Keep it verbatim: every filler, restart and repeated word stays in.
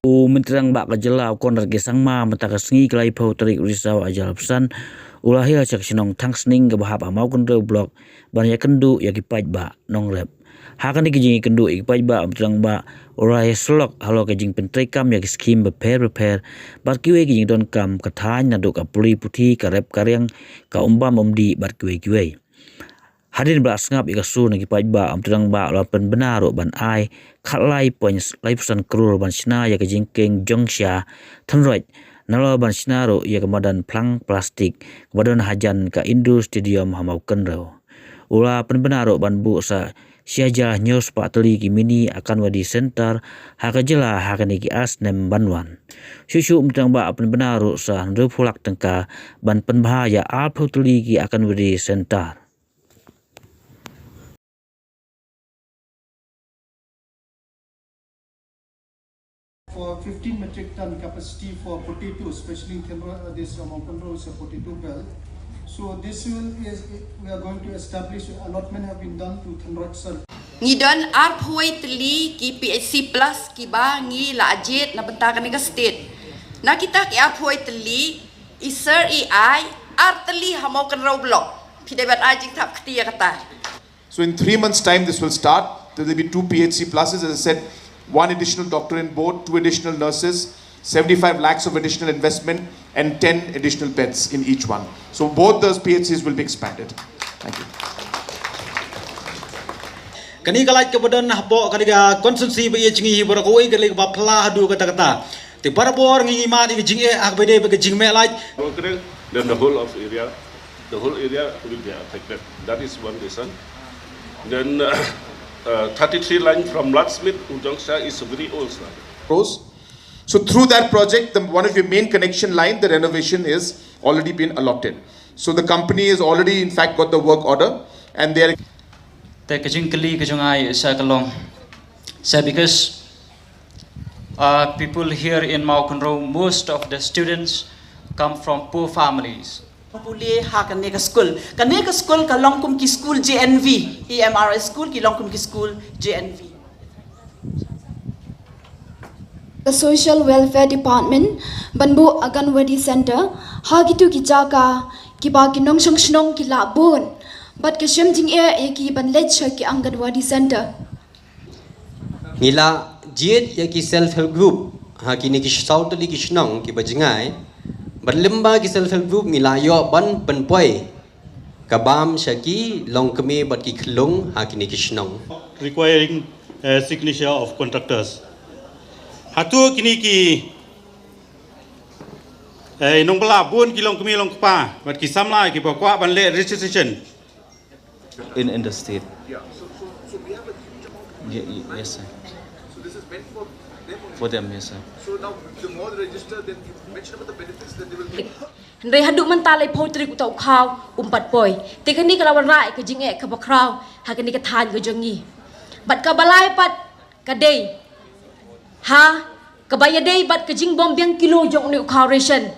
U Myntri Rangbah ka jylla u Conrad K Sangma mynta ka sngi ka laiphew tarik u Risaw ar hajar arphew san u la hiar sha ka shnong Thangsning kaba hap ha Mawkynrew Block ban ïakynduh ïa ki paidbah nongrep. Ha kane ka jingïakynduh ïa ki paidbah, u Myntri Rangbah u la ïasyllok halor ka jingpyntreikam ïa ki skhim bapher bapher bad kiwei ki jingdonkam ka thaiñ, naduh ka pule puthi, ka rep ka riang, ka um bam um dih bad kiwei kiwei. Hadien ba la sngap ïa ka sur na ki paidbah, u Myntri Rangbah u la pynbna ruh ban ai khatlai point laiphew san klur ban shna ïa ka jingkieng jong sha Thynroit, nalor ban shna ruh ïa ka madan phlang plastik kaba don hajan ka Indoor Stadium ha Mawkynrew. U la pynbna ruh ban buh sa shi hajar hynñiew spah tylli ki mini Anganwadi Center ha ka jylla ha kine ki ar snem ban wan. Shuh shuh u Myntri Rangbah u pynbna ruh sa hynriewphew lak tyngka ban pynbha ïa arphew tylli ki Anganwadi Center. For fifteen metric ton capacity for potato, especially in Thynroit, uh, this, uh, Mawkynrew is a potato belt. So this will is, we are going to establish, allotment have been done to Thynroit Circle. Ngi don arphew tylli ki P H C plus kiba ngi la jied na bynta kane ka state. Na kita ki arphew tylli, i Sir i ai ar tylli ha Mawkynrew Block. Phi dei ban ai jingthap kti ïa kata. So in three months' time, this will start. There will be two P H C pluses, as I said, one additional doctor in board, two additional nurses, seventy-five lakhs of additional investment, and ten additional beds in each one. So both those P H Cs will be expanded. Thank you. Kane ka light kaba don hapoh kane ka constituency ba ïa jngi hi baroh kawei ka light kaba pla haduh katta katta. Te barabor ngi ngi mad ïa ka jingeh ha kaba ïadei bad ka jingmeh light. Then the whole of area, the whole area will be affected. That is one reason. Then, uh, uh, thirty-three line from Blacksmith to Jongsha is very old line. Crores. So through that project, the, one of your main connection line, the renovation is already been allotted. So the company has already, in fact, got the work order, and they are Te ka jingkylli ka jong nga sa ka long. Sa because, uh, people here in Mawkynrew, most of the students come from poor families. Pule ha kane ka school. Kane ka school ka long kum ki school J N V. E M R S school ki long kum ki school J N V. Ka Social Welfare Department ban buh Anganwadi Center ha kitu ki jaka kiba ki nongshong shnong ki lah bun bad ka shem jingeh ïa ki ban leit sha ki Anganwadi Center. Ngi la jied ïa ki self help group ha kine ki saw tylli ki shnong kiba jngai. Bad lyngba ki self help group ngi la ïoh ban pynpoi ka bam sha ki longkmie bad ki khyllung ha kine ki shnong. Requiring, uh, signature of contractors. Hato kine ki, eh, nongbylla bun ki longkmie longkpa bad ki samla kiba kwah ban leh registration. In, in the state. Ye-, ye-, yes, sir. For them, yes, sir. Hynrei haduh mynta laiphew tarik uta u khaw um pat poi. Te kane ka la wanrah ïa ka jingeh kaba khraw ha kane ka thaiñ ka jong ngi. Bad kaba lai pat ka dei ha kaba ïadei bad ka jingbym biang kilo jong une u khaw ration.